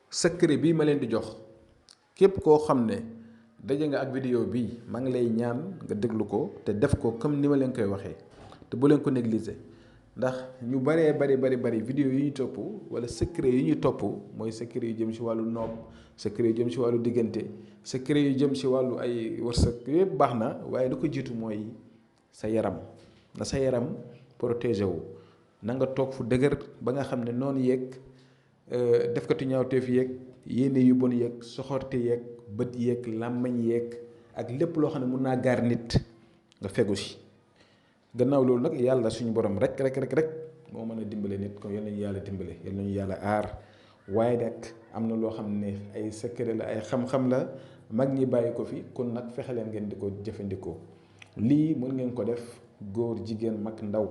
secret bii ma leen di jox képp koo xam ne daje nga ak vidéo bii maa ngi lay ñaan nga déglu ko te def ko comme ni ma leen koy waxee te bu leen ko négliger ndax ñu bari vidéo yi ñu topp wala secret yi ñu topp mooy secret yu jëm ci wàllu noob secret yu jëm ci wàllu diggante secret yu jëm ci wàllu ay wërsëg yëpp baax na waaye lu ko jiitu mooy sa yaram na sa yaram protégé wu na nga toog fu dëgër ba nga xam ne noonu yeeg defkatu ñaawteef yeeg yéene yu bon yeeg soxorte yeeg bët yeeg làmmañ yeeg ak lépp loo xam ne mun naa gaar nit nga fegu si gannaaw loolu nag yàlla suñu borom rek moo mën a dimbale nit kon yal nañu yàlla dimbale yal nañu yàlla aar waaye nag am na loo xam ne ay secret la ay xam-xam la mag ñi bàyyi ko fi kon nag fexe leen ngeen di ko jëfandikoo lii mën ngeen ko def góor jigéen mag ndaw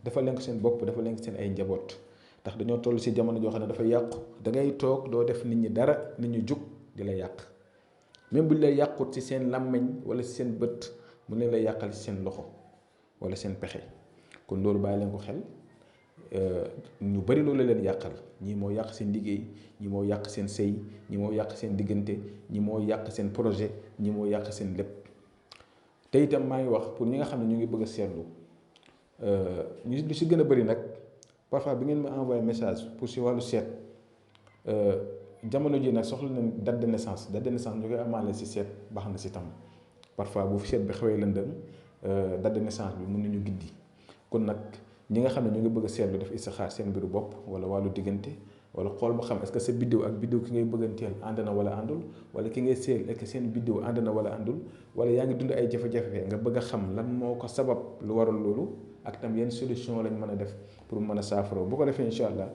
dafa leen ko seen bopp dafa leen ko seen ay njaboot ndax dañoo toll ci jamono joo xam ne dafa yàqu da ngay toog doo def nit ñi dara nit ñi jug di la yàq même bu ñu lay yàqut ci seen làmmiñ wala ci seen bët mu leen lay yàqal ci seen loxo wala seen pexe kon loolu bàyyi leen ko xel ñu bari loolu la leen yàqal ñii moo yàq seen liggéey ñi moo yàq seen sëy ñi moo yàq seen diggante ñi moo yàq seen projet ñi moo yàq seen lépp te itam maa ngi wax pour ñi nga xam ne ñu ngi bëgg a seetlu ñu lu ci gën a bari nag parfois bi ngeen ma envoyé message pour ci wàllu seet jamono ji nag soxla nañ date de naissance ñu koy amaale ci seet baax na ci tam parfois bu fi seet bi xawee lëndëm date de naissance bi mën nañu gindi kon nag ñi nga xam ne ñu ngi bëgg a seetlu def istixaar seen mbiru bopp wala wàllu diggante wala xool ba xam est-ce que sa biddiw ak biddiw ki ngay bëgganteel ànd na wala àndul wala ki ngay seel est-ce que seen biddiw ànd na wala àndul wala yaa ngi dund ay jafe-jafe nga bëgg a xam lan moo ko sabab lu waral loolu ak tam yenn solution lañ mën a def pour mën a saafara bu ko defee incha allah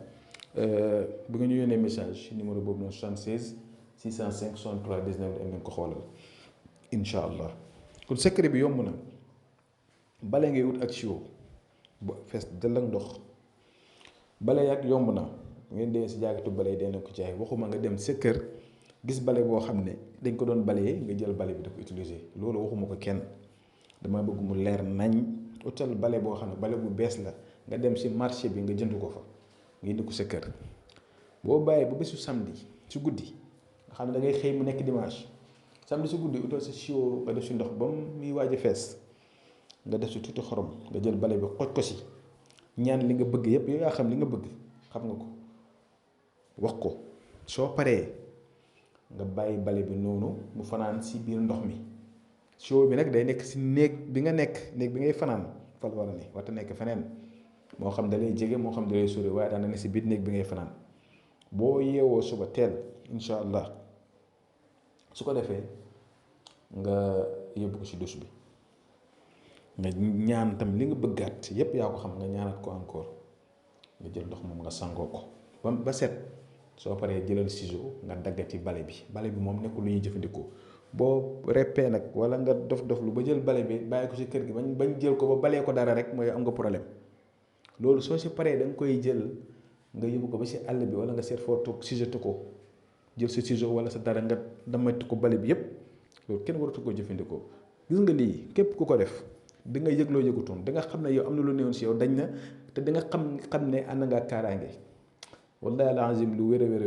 bu nga ñu yónnee message numéro boobu noonu 76 605 63 19 da ngeen ko xoolal incha allah kon secret bi yomb na bale ngay wut ak siwo bu fees dell ak ndox bale yak yomb na ngeen dee si jaagatu bale dee na ko jaay waxuma nga dem sa kër gis bale boo xam ne dañ ko doon balee nga jël bale bi da ko utiliser loolu waxuma ko kenn dama bëgg mu leer nañ utal bale boo xam ne bale bu bees la nga dem si marché bi nga jënd ko fa nga indi ko sa kër boo bàyyee ba bésu samedi si guddi nga xam ne da ngay xëy mu nekk dimanche samedi si guddi utal sa siwo nga def si ndox ba muy waaj a fees nga def si tuuti xorom nga jël bale bi xoj ko si ñaan li nga bëgg yépp yow yaa xam li nga bëgg xam nga ko wax ko soo paree nga bàyyi bale bi noonu mu fanaan si biir ndox mi siwo bi nag day nekk si néeg bi nga nekk néeg bi ngay fanaan fa la war a ne warta nekk feneen moo xam da lay jege moo xam da lay sori waaye daana ne si biir néeg bi ngay fanaan boo yeewoo suba teel incha allah su ko defee nga yóbbu ko si dus bi nga ñaan tam li nga bëggaat yépp yaa ko xam nga ñaanaat ko encore nga jël ndox moom nga sangoo ko ba set soo paree jëlal ciseau nga daggati bale bi moom nekkul lu ñuy jëfandikoo boo reppee nag wala nga dof lu ba jël bale bi bàyyi ko si kër gi bañ jël ko ba balee ko dara rek mooy am nga problème loolu soo si paree da nga koy jël nga yóbbu ko ba si àll bi wala nga seet foo toog ciseauté ko jël sa ciseau wala sa dara nga damati ko bale bi yépp loolu kenn waratu ko jëfandikoo gis nga lii képp ku ko def di nga yëg loo yëgutoon di nga xam ne yow am na lu néewoon si yow dañ na te di nga xam ne ànd nga kaaraange wallahi alazim lu wér la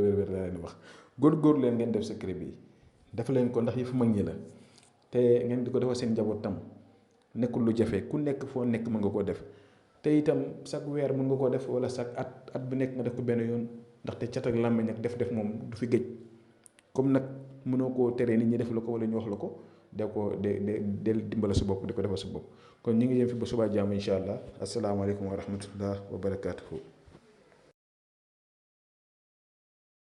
leen wax góor leen ngeen def secret bi dafa leen ko ndax yi fu mag ñi la te ngeen di ko defal seen njaboot tam nekkul lu jafe ku nekk foo nekk mën nga koo def te itam chaque weer mën nga koo def wala chaque at bu nekk nga def ko benn yoon ndaxte cat ak làmmiñ ak def moom du fi gëj comme nag mënoo koo teree nit ñi def la ko wala ñu wax la ko de dimbala sa bopp di ko defal sa bopp kon ñu ngi yem fi ba subaa jàmm incha allah asalaamaaleykum wa rahmatullah wa barakaatuhu